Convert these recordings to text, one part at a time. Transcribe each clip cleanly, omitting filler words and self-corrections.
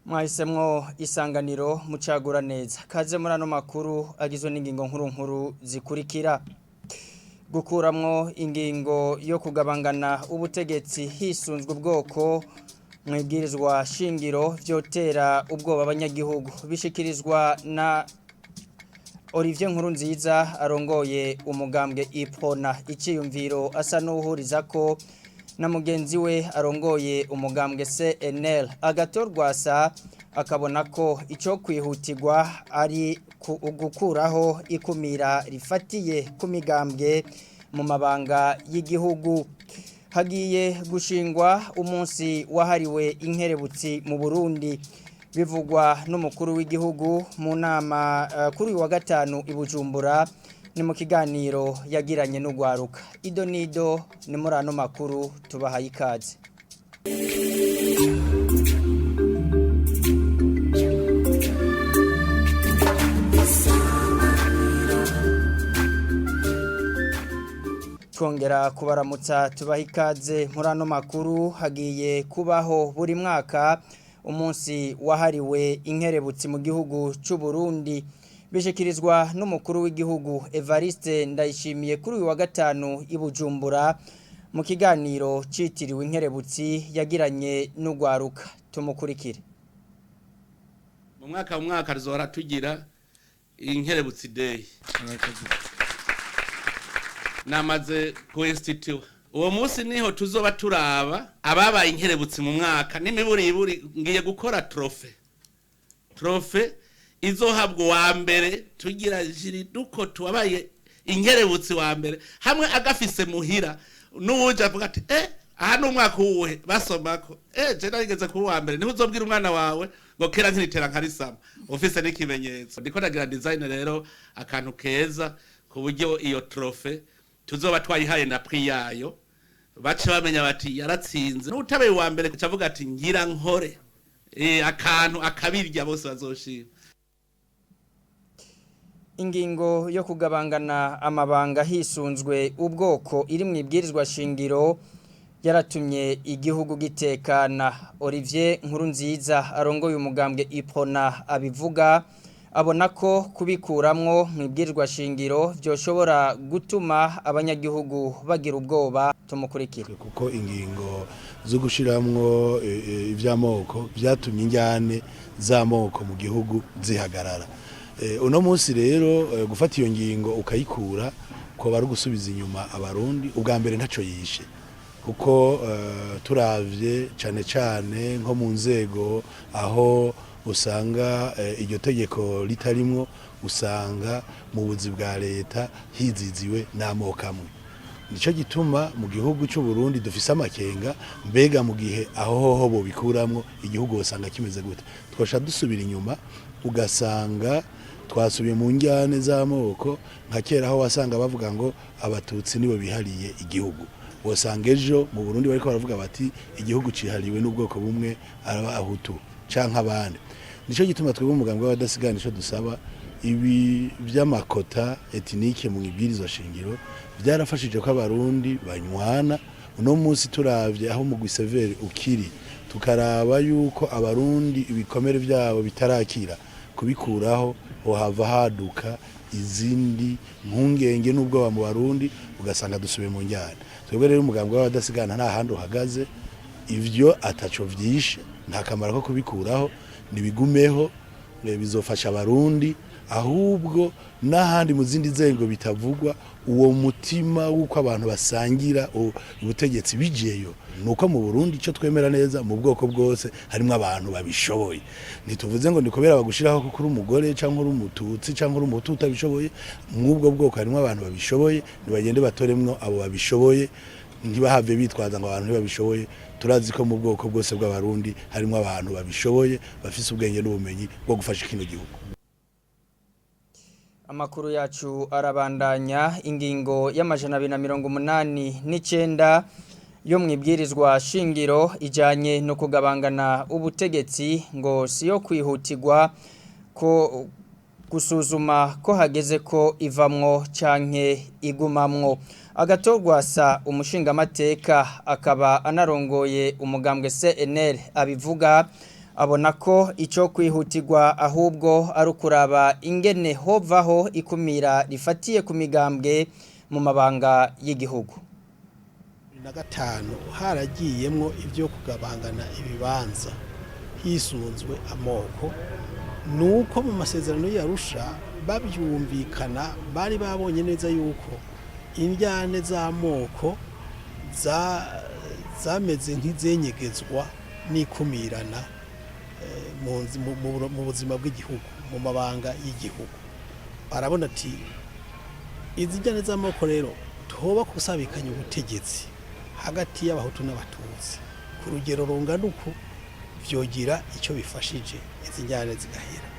Mwahisemwo Isanganiro mucagura neza. Kaze muri ano makuru agizwe n'ingingo nkuru nkuru zikurikira: gukuramwo ingingo yo kugabangana ubutegetsi hisunzwe ubwoko mwibwirizwa shingiro vyotera ubwoba abanyagihugu, bishikirizwa na Olivier Nkurunziza arongoye umugambwe Iprona. Iciyumviro asa n'uhuriza ko na mugenzi we arongoye umugambwe CNL Agathon Rwasa, akabona ko icyo kwihutirwa ari gukuraho ikumira rifatiye ku migambwe mu mabanga y'igihugu. Hagiye gushingwa umunsi wahariwe inkerebutsi mu Burundi, bivugwa n'umukuru w'igihugu mu nama kuri uyu wa gatanu i Bujumbura, ni mu kiganiro yagiranye n'ugwaruka. Ido nido ni muri ano makuru, tubahaye ikaze. Twongera kubaramutsa, tubaha ikaze muri ano makuru. Hagiye kubaho buri mwaka umunsi wahariwe inkerebutsi mu gihugu cy'u Burundi, bishikirizwa n'umukuru w'igihugu Evariste Ndayishimiye kuri uyu wa gatanu i Bujumbura mu kiganiro citiriwe inkerebutsi yagiranye n'ugwaruka. Tumukurikire. Mu mwaka mu mwaka tuzohora tugira Inkerebutsi Day. Namaze ku institute uwo munsi niho tuzoba turaba ababaye inkerebutsi mu mwaka n'imiburiburi. Ngiye gukora trophée izohabwa uwa mbere, tugira jury duko tuwabaye inkerebutsi wa mbere, hamwe agafise muhira n'uwuje avuga ati: "Eh, aha ni umwaka uwuhe?" Basomako: "Eh, je narigeze kuba uwa mbere." Niho uzobwira umwana wawe ngo kera nkiritera nkarisama, ufise n'ikimenyetso. Ndiko ndagira design rero, akantu keza, ku buryo iyo trophée tuzoba twayihaye na prix yayo, bace bamenya bati yaratsinze. N'utabaye uwa mbere avuga ati: "Ngira nkore akantu akabirya bose bazoshima." Ingingo yo kugabangana amabanga hisunzwe ubwoko iri mu ibwirizwa shingiro yaratumye igihugu gitekana. Olivier Nkurunziza arongoye umugambwe Iprona abivuga, abona ko kubikuramwo mu ibwirizwa shingiro byoshobora gutuma abanyagihugu bagira ubwoba. Tumukurikire. Kuko ingingo zo gushiramwo ivy'amoko vyatumye injyane z'amoko mu gihugu zihagarara. Uno munsi rero gufata iyo ngingo ukayikura ko bari gusubiza inyuma Abarundi. Ubwa mbere ntaco yishe, kuko turavye cane cane nko mu nzego aho usanga iryo tegeko ritarimwo, usanga mu buzi bwa leta hiziziwe n'amoko amwe. Nico gituma mu gihugu cy'u Burundi dufise amakenga: mbega mu gihe aho hoho bobikuramwo, igihugu usanga kimeze gute? Twosha dusubira inyuma, ugasanga twasubiye mu njyane z'amoko nka kera, aho wasanga bavuga ngo Abatutsi nibo bihariye igihugu. Wasanga ejo mu Burundi bariko baravuga bati igihugu cihariwe n'ubwoko bumwe, araba Ahutu canke abandi. Nico gituma twebwe umugambwe w'Abadasigana nico dusaba: ibi vy'ama quotas ethniques mu ibwirizwa shingiro byarafashije ko Abarundi banywana. Uno munsi turavye aho mugwi CVR ukiri, tukaraba yuko Abarundi ibikomere vyabo bitarakira, kubikuraho hohava haduka izindi mpungenge n'ubwoba mu Barundi, ugasanga dusubiye mu njyana. Twebwe rero umugambwe w'Abadasigana nta handi uhagaze, ivyo ataco vyishe, nta kamaro ko kubikuraho, nibigumeho, bizofasha Abarundi. Ahubwo n'ahandi mu zindi nzego bitavugwa, uwo mutima w'uko abantu basangira ubutegetsi bijeyo. Nuko mu Burundi icyo twemera neza, mu bwoko bwose harimo abantu babishoboye. Ntituvuze ngo ni kubera bagushiraho kuko uri umugore cyangwa uri Umututsi cyangwa uri Umuhutu utabishoboye. Mw'ubwo bwoko harimo abantu babishoboye, nibagende batoremwo abo babishoboye, ntibahave bitwaza ngo abantu ntibabishoboye. Turazi ko mu bwoko bwose bw'Abarundi harimo abantu babishoboye, bafise ubwenge n'ubumenyi bwo gufasha kino gihugu. Amakuru yacu arabandanya. Ingingo ya 289 yo mu ibwirizwa shingiro ijanye no kugabangana ubutegetsi ngo siyo kwihutirwa ko gusuzuma ko hageze ko ivamwo canke igumamwo. Agathon Rwasa, umushingamateka akaba anarongoye umugambwe CNL, abivuga, Abona ko icyo kwihutirwa ahubwo ari ukuraba ingene hovaho ikumira rifatiye ku migambwe mu mabanga y'igihugu. Na gatanu haragiyemwo ibyo kugabangana ibibanza hisunzwe amoko, nuko mu masezerano y'Arusha babyumvikana bari babonye neza yuko indyane z'amoko zameze nk'izenyegezwa n'ikumirana mu buzima bw'igihugu, mu mabanga y'igihugu. Barabona ati izi njyane z'amoko rero tuhoba kusabikanya ubutegetsi hagati y'Abahutu n'Abatutsi ku rugero rungana uku, vyogira icyo bifashije, izi njyane zigahera.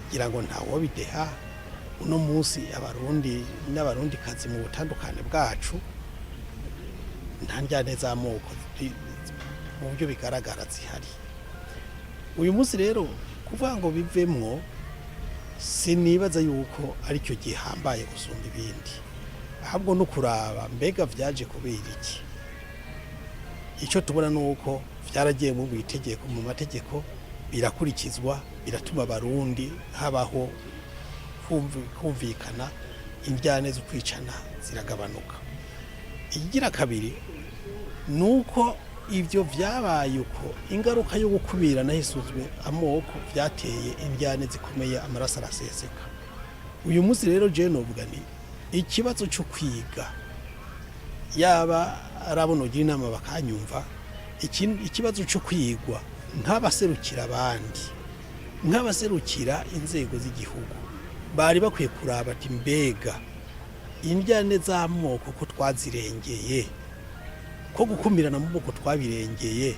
Ngira ngo ntawobideha, uno munsi Abarundi n'Abarundikazi mu butandukane bwacu nta njyane z'amoko mu buryo bigaragara zihari uyu munsi. Rero kuvuga ngo bivemwo, sinibaza yuko aricyo gihambaye gusumba ibindi, ahubwo no kuraba mbega vyaje kubera iki. Icyo tubona ni uko vyaragiye mu itegeko, mu mategeko birakurikizwa, biratuma Abarundi habaho kumvikana, indyane zo kwicana ziragabanuka. Ikigira kabiri ni uko ibyo vyabaye uko, ingaruka yo gukumirana hisuzwe amoko vyateye indyane zikomeye, amaraso araseseka. Uyu munsi rero jewe novuga nti ikibazo cyo kwiga, yaba arabona ugira inama bakanyumva, ikibazo cyo kwigwa nk'abaserukira abandi, nk'abaserukira inzego z'igihugu, bari bakwiye kuraba ati mbega indyane z'amoko ko twazirengeye, ko gukumirana mu bwoko twabirengeye,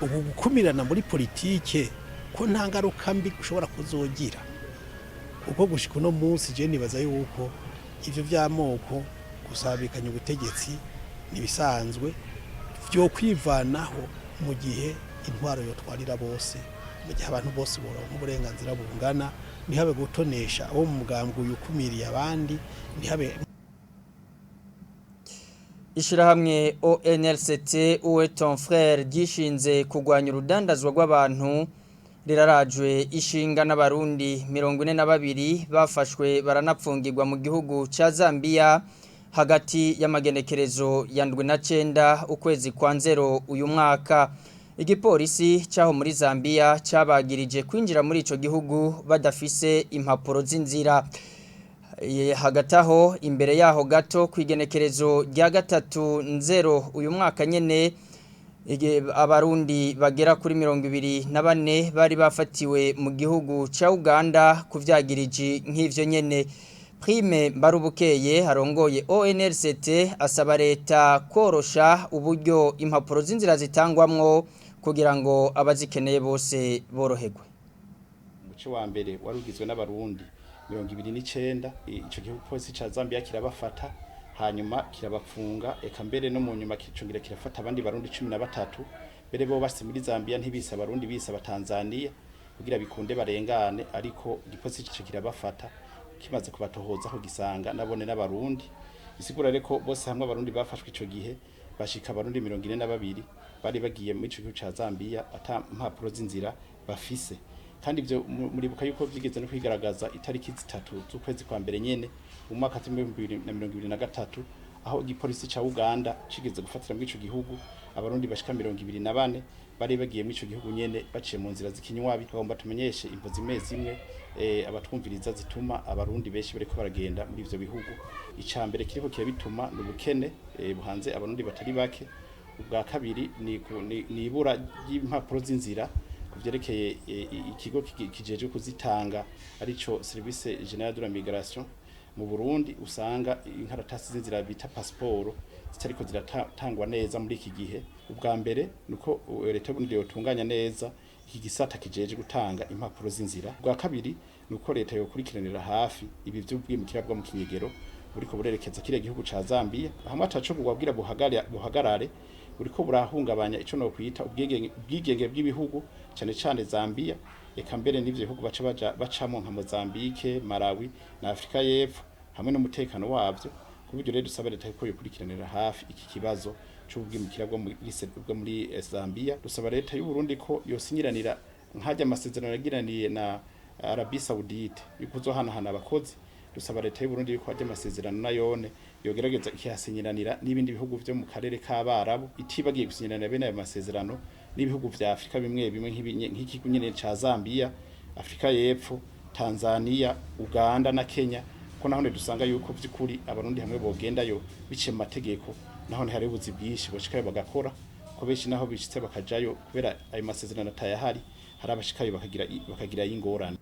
ubu gukumirana muri politike ko nta ngaruka mbi ushobora kuzogira? Kuko gushika uno munsi je nibaza yuko ivyo vy'amoko, gusabikanya ubutegetsi nibisanzwe vyo kwivanaho mu gihe intwaro yotwarira bose, mu gihe abantu bose boronka uburenganzira bungana, ntihabe gutonesha abo mu mugambwe uyu ukumiriye abandi, ntihabe. Ishirahamwe ONLCT Où est ton frère ryishinze kurwanya urudandazwa rw'abantu rirarajwe ishinga n'Abarundi 42 bafashwe baranapfungirwa mu gihugu ca Zambia hagati y'amagenekerezo ya 7 na 9 ukwezi kwa nzero uyu mwaka. Igipolisi cyaho muri Zambia cabagirije kwinjira muri ico gihugu badafise impapuro z'inzira. Hagati aho, imbere yaho gato, kwigenekerezo rya 3 nzero uyu mwaka nyene, Abarundi bagera kuri 24 bari bafatiwe mu gihugu ca Uganda kuvyagiriji nk'ivyo nyene. Prime Mbarubukeye harongoye ONLCT asaba leta korosha uburyo impapuro z'inzira zitangwamwo kugira ngo abazikeneye bose boroherwe. Umuce wa mbere wari ugizwe n'Abarundi 29. Ico gihugu polisi ca Zambia kirabafata, hanyuma kirabapfunga, eka mbere no mu nyuma kicongera kirafata abandi Barundi 13. Mbere bo base muri Zambia ntibise Abarundi, bise Abatanzania kugira bikunde barengane, ariko igipolisi cico kirabafata, kimaze kubatohoza aho gisanga nabone n'Abarundi. Bisigura reko bose hamwe Abarundi bafashwe ico gihe bashika Abarundi 42 bari bagiye muri ico gihugu ca Zambia ata mpapuro z'inzira bafise. Kandi ivyo muribuka yuko vyigeze no kwigaragaza itariki 3 z'ukwezi kwa mbere nyene mu mwaka w'2023, aho igipolisi ca Uganda cigeze gufatira muri ico gihugu Abarundi bashika 24 bari bagiye muri ico gihugu nyene baciye mu nzira z'ikinywabi. Bagomba tumenyeshe imvo zimwe zimwe abatwumviriza zituma Abarundi benshi bariko baragenda muri ivyo bihugu. Ica mbere kiriko kirabituma ni ubukene buhanze Abarundi batari bake. Ubwa kabiri ni ibura ry'impapuro z'inzira ku vyerekeye ikigo kijejwe kuzitanga, arico Service Général de la Migration mu Burundi. Usanga inkaratasi z'inzira bita passeport zitariko ziratangwa neza muri iki gihe. Ubwa mbere nuko leta y'Uburundi yotunganya neza iki gisata kijeje gutanga impapuro z'inzira. Ubwa kabiri nuko leta yokurikiranira hafi ibi vy'ubwimukira bwo mu kinyegero buriko burerekeza kiriya gihugu ca Zambia, hamwe ataco bubabwira buhagarare, buriko burahungabanya ico no kwita ubwigenge bw'ibihugu, cane cane Zambia, eka mbere n'ivyo bihugu baca baja bacamo nka Mozambique, Malawi na Afrika y'Epfo, hamwe n'umutekano wavyo. Ku buryo rero dusaba leta ko yokurikiranira hafi iki kibazo c'ubwimukira bwo muri Zambia. Dusaba leta y'u Burundi ko yosinyiranira Nkajya amasezerano yagiraniye na Arabie Saoudite yuko uzohanahana abakozi, dusaba leta y'u Burundi yuko ajya amasezerano nayone yogerageza ikihasinyiranira n'ibindi bihugu vyo mu karere k'Abarabu, itibagiye gusinyiranira bene ayo masezerano n'ibihugu vya Afrika bimwe bimwe, nk'igihugu nyene ca Zambia, Afrika y'Epfo, Tanzania, Uganda na Kenya, ko nahone dusanga yuko vy'ukuri Abarundi hamwe bogendayo biciye mu mategeko, nahone hari ubuzi bwinshi boshikayo bagakora, ko benshi naho bishitse bakajayo kubera ayo masezerano atayahari, hari abashikayo bakagira ingorane.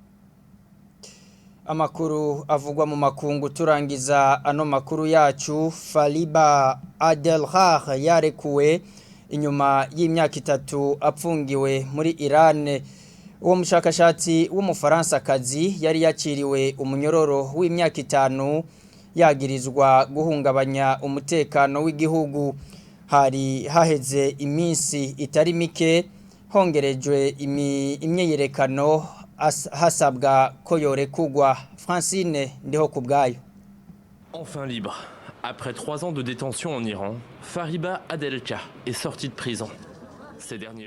Amakuru avugwa mu makungu. Turangiza ano makuru yacu, Fariba Adelkhah yarekuwe inyuma y'imyaka 3 apfungiwe muri Iran. Uwo mushakashatsi w'umufaransakazi yari yakiriwe umunyororo w'imyaka 5 yagirizwa guhungabanya umutekano w'igihugu. Hari haheze iminsi itari mike hongerejwe imyiyerekano hasabwa ko yorekugwa. Francine Ndiho kubwayo. Enfin libre. Après 3 ans de détention en Iran, Fariba Adelka est sortie de prison.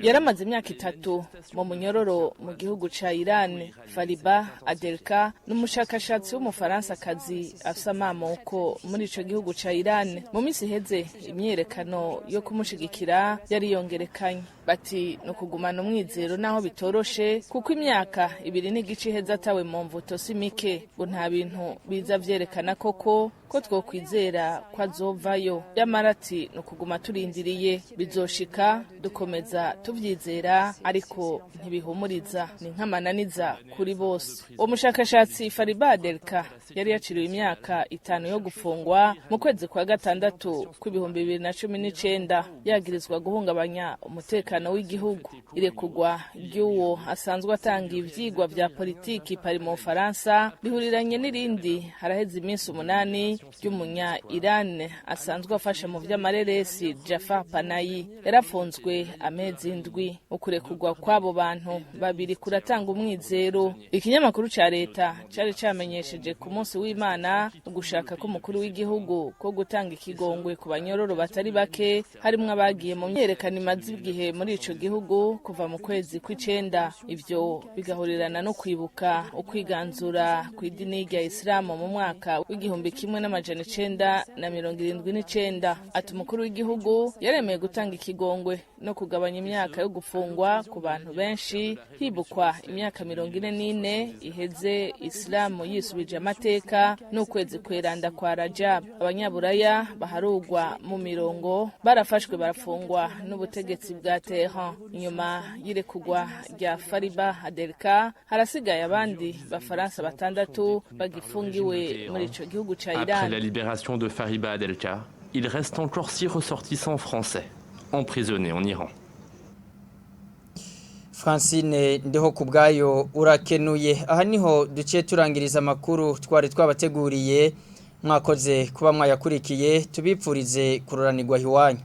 Yaramaze imyaka 3 mu munyororo mu gihugu ca Iran. Fariba Adelka n'umushakashatsi w'umufaransakazi afise amamoko muri ico gihugu ca Iran. Mu minsi iheze imyiyerekano yo kumushigikira yari yongerekanye, bati ni ukugumana umwizero naho bitoroshe, kuko imyaka 2.5 iheze atawe mu mvuto si mike, ngo nta bintu biza vyerekana koko ko twokwizera ko azovayo. Nyamara ati ni ukuguma turindiriye, bizoshika, dukomeza tuvyizera, ariko ntibihumuriza, ni nk'amananiza kuri bose. Uwo mushakashatsi Fariba Adelka yari yaciriwe imyaka 5 yo gufungwa mu kwezi kwa gatandatu kw'2019, yagirizwa guhungabanya umutekano w'igihugu. Irekugwa ry'uwo asanzwe atanga ivyigwa vya politiki pari mu Faransa bihuriranye n'irindi haraheze iminsi 8 ry'umunya Iran asanzwe afasha mu vy'amareresi Jafar Panahi, yarafunzwe amezi 7. Ukurekugwa kw'abo bantu babiri kuratanga umwizero. Ikinyamakuru ca leta cari camenyesheje ku munsi w'Imana ugushaka k'umukuru w'igihugu ko gutanga ikigongwe ku banyororo batari bake, harimwo abagiye mu myerekano imaze igihe muri ico gihugu kuva mu kwezi kw'icenda. Ivyo bigahurirana no kwibuka ukwiganzura kw'idini rya Islamu mu mwaka w'1979. Ati umukuru w'igihugu yaremeye gutanga ikigongwe no kugabanya imyaka yo gufungwa ku bantu benshi, hibukwa imyaka 44 iheze Islamu yisubije amateka n'ukwezi kweranda kwa Rajab. Abanyaburaya baharugwa mu mirongo barafashwe barafungwa n'ubutegetsi bwa Tehran. Inyuma y'irekugwa rya Fariba Adelka harasigaye abandi bafaransa 6 bagifungiwe muri ico gihugu ca Iran. Après la libération de Fariba Adelka, il reste encore 6 ressortissants français emprisonnés en Iran. Francine Ndiho kubwayo urakenuye. Aha niho duciye turangiriza amakuru twari twabateguriye, mwakoze kuba mwayakurikiye, tubipfurize kururanirwa hiwanyu.